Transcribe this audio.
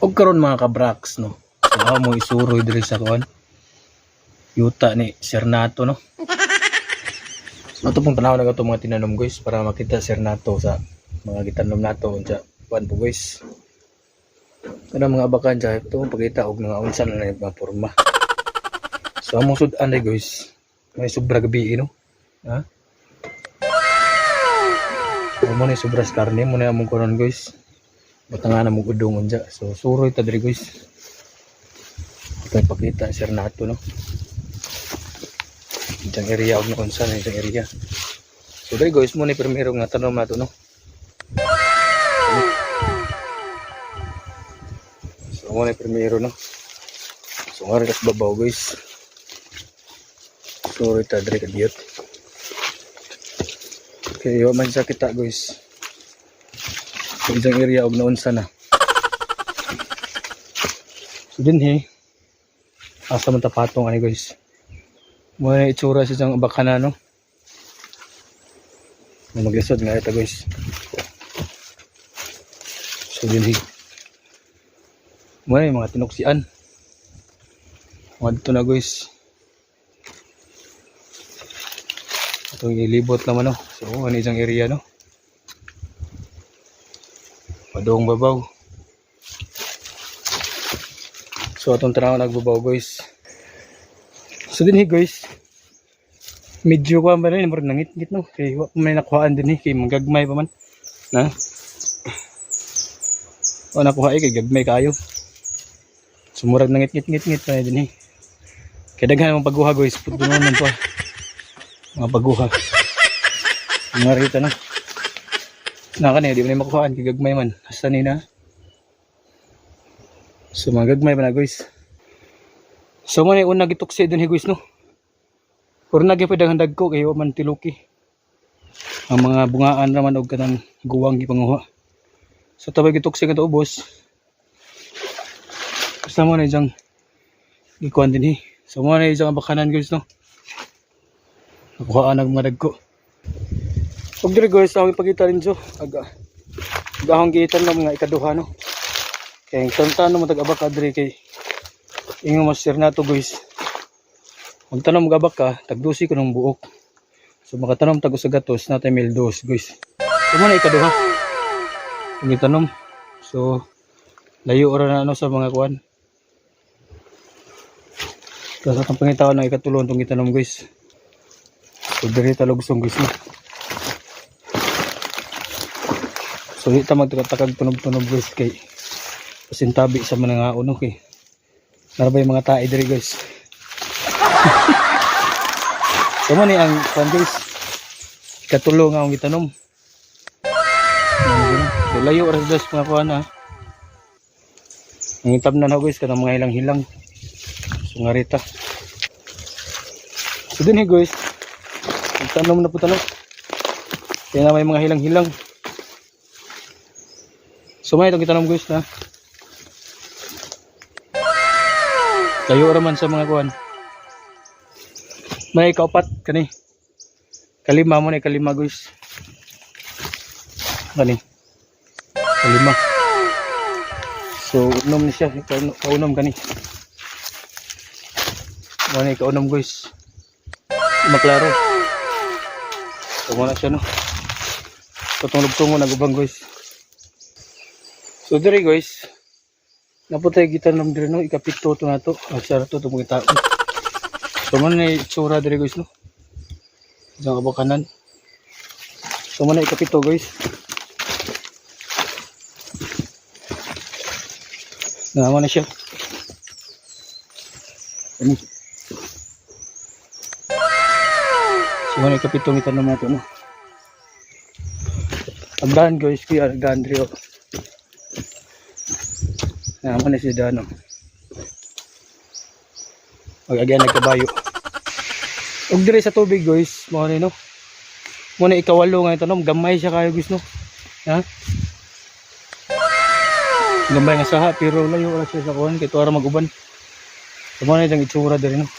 Og karon, mga kabraks, no. So ako mo isuroy diri sa kuan. Yuta ni Sir Nato, no. So ato pong tanaw na ato mga tinanom, guys, para makita Sir Nato sa mga gitanom nato unsa kuan po, guys. Kanang mga abakan dyan, ito pagkita og mga unsa na na mga porma. So among sud-an ay, guys, may sobra gabi, no. Ha? Mo na sobra sa karne mo na among kunon, guys. Bata nga na mo udong unja. So suroy ta diri, guys. Ito ipakita Sir Nato, no. Diyang area og unsa na diyang area. So diri, guys, mo ni primero nga tanom nato, no. So mo ni primero, no. So nga rin babaw, guys. Suroy ta diri kadiyot. Okay, wa man siya kita, guys. So isang area og naunsa na. So dinhi asa man tapatong ani, guys. Mo na itsura sa isang bakana, no. May maglisod nga ito, guys. So dinhi. Mo na yung mga tinuksian. Mga dito na, guys. Itong ilibot naman, no. So ano isang area, no. Padong babaw. So atong tanaw nagbabaw, guys. So dinhi, guys. Medyo kuan ba rin murag nangit-ngit, no. Kay wa pa man nakuhaan dinhi kay manggagmay pa man. Na. Wa nakuha eh kay gagmay kayo. So murag nangit-ngit-ngit-ngit pa dinhi. Kay daghan mga paguha, guys, pud man to. Mga paguha. Mga rita, no. Na kani di man makuhaan kay gagmay man. Hasta ni na. So mga gagmay pa na, guys. So mo na yung una gituksi dinhi, guys, no. Pero nagya pa daghan dagko kay wa man tiluki. Ang mga bungaan raman og kanang guwang gipanguha. So tabay gituksi kadto ubos. Basta mo na diyang gikuan dinhi. So mo na diyang bakanan, guys, no. Nakuhaan ang mga dagko. Ug diri, guys, akong ipakita rin jo. Aga. Gahong gitan ng mga ikaduha, no. Kay tantan mo tag-abaka diri kay ingon mas sir nato, guys. Magtanom og abaka, tag 12 ko ng buok. So makatanom tag usa gatos natay 1,200, guys. So mo na ikaduha. Kung itanom. So layo ra na ano sa mga kuan. Tapos atong pangitaon ng ikatulong itong itanom, guys. So diri talugsong, guys, no. So di ta magtakag tunog-tunog, guys, kay pasintabi sa mga uno kay narabay mga tae diri, guys. So mo ni ang kuan, guys. Ikatulo nga akong gitanom. So layo ra guys mga kuan ha. Ang itabnan na, guys, kanang mga hilang-hilang. So nga rita. So dinhi, guys. Tanom na po tanong. Kaya na may mga hilang-hilang. So may itong gitanom, guys, na. Layo ra man sa mga kuan. May kaupat kani. Kalima mo na kalima, guys. Kani. Kalima. So unom ni siya, kaunom kani. Mo na kaunom, guys. Maklaro. So mo na siya, no. Katong lugtungo nagubang, guys. So diri, guys, naputay gitanom diri, no, ikapito to nato. Ah, sa to itong mga tao. So mo na itsura diri, guys, no. Isang abakanan. So mo na ikapito, guys. Naman na siya. Ano? So mo na ikapito ng itanom nato, no. Agdahan, guys, kuya, agdahan diri oh. Naman na siya daan, oh. Mag-agyan nagkabayo. Ug diri sa tubig, guys, mo ni, no. Mo na ikawalo nga itanom, gamay siya kayo, guys, no. Ha? Gamay nga saha pero layo ra siya sa kuan kay tuara maguban. So mo na diyang itsura diri, no.